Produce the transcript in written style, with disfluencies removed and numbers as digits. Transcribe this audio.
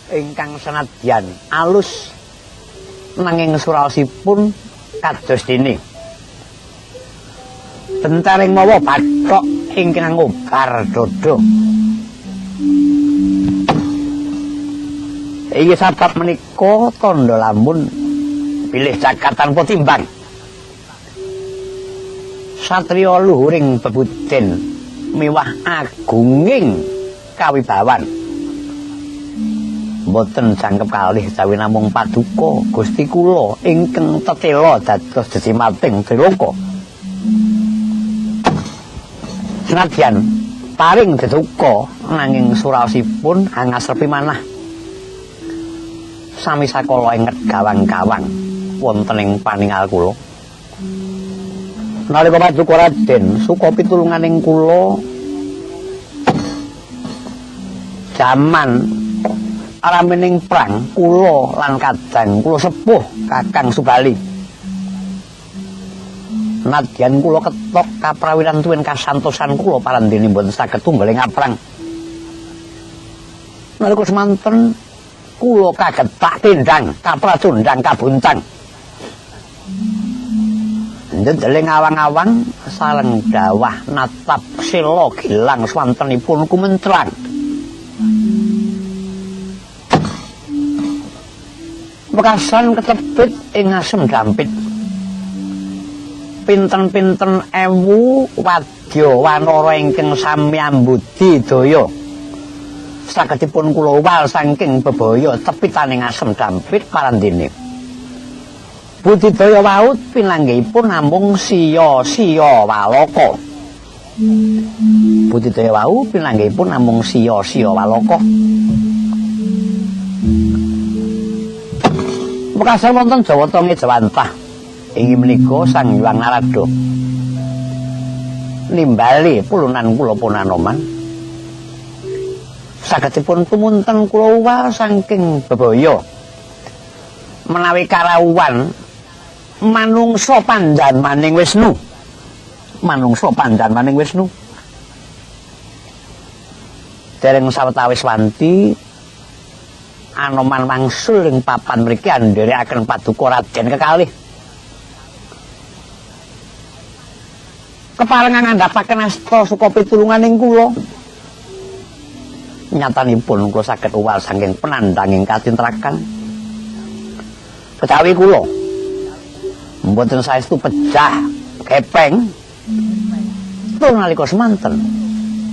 Ingkang senadyan alus nanging suraosipun kados dene. Bentaring mawa bathok ingkang ngobar dada. Iki sabab menika tandha lamun bilih jagat tanpa timbang. Satriya luhuring bebuden miwah agunging kawibawan. Mboten jangkep kalih jawi namung paduka Gusti kula ingkang tetela dados jesimating triloka. Senadyan paring deduka nanging suraosipun angasrepi manah. Sami sakala inget gawang-gawang wonten ing paningal kula. Nalika paduka Raden suka pitulunganing kula jaman ramening perang kula lan kadang kula sepuh Kakang Subali. Nadyan kula ketok kaprawiran tuwin kasantosan kula parandene mboten saged tunggal ing aprang. Nalika semanten kula kagetak tindang kapracundang kabuntang. Njendeling awang-awang sareng dawah natap sela gilang swantenipun kumentrang. Wekasan ketebit ing asem dampit. Pinten-pinten ewu wadya wanara ingkang sami ambudi daya. Sagedipun kula wal saking bebaya tepitaning asem dampit parandene. Budidaya wau pinanggihipun namung siya-siya walaka. Budidaya wau pinanggihipun namung siya-siya walaka. Wekasan wonten Jawata Ngejawantah inggih menika Sang Hyang Narada nimbali pulunan kula punanoman. Sagedipun tumunten kula uwal saking bebaya menawi karawuhan manungsa panjanmaning Wisnu. Manungsa panjanmaning Wisnu. Dereng sawetawis wanti Anoman wangsul ing papan mriki andherekaken paduka Raden kekalih. Keparengan ngandhapaken asta suka pitulunganing kula. Nyatanipun kula saged uwal saking penandhanging katintrakan. Kecawi kula mboten saestu pecah gepeng tur nalika semanten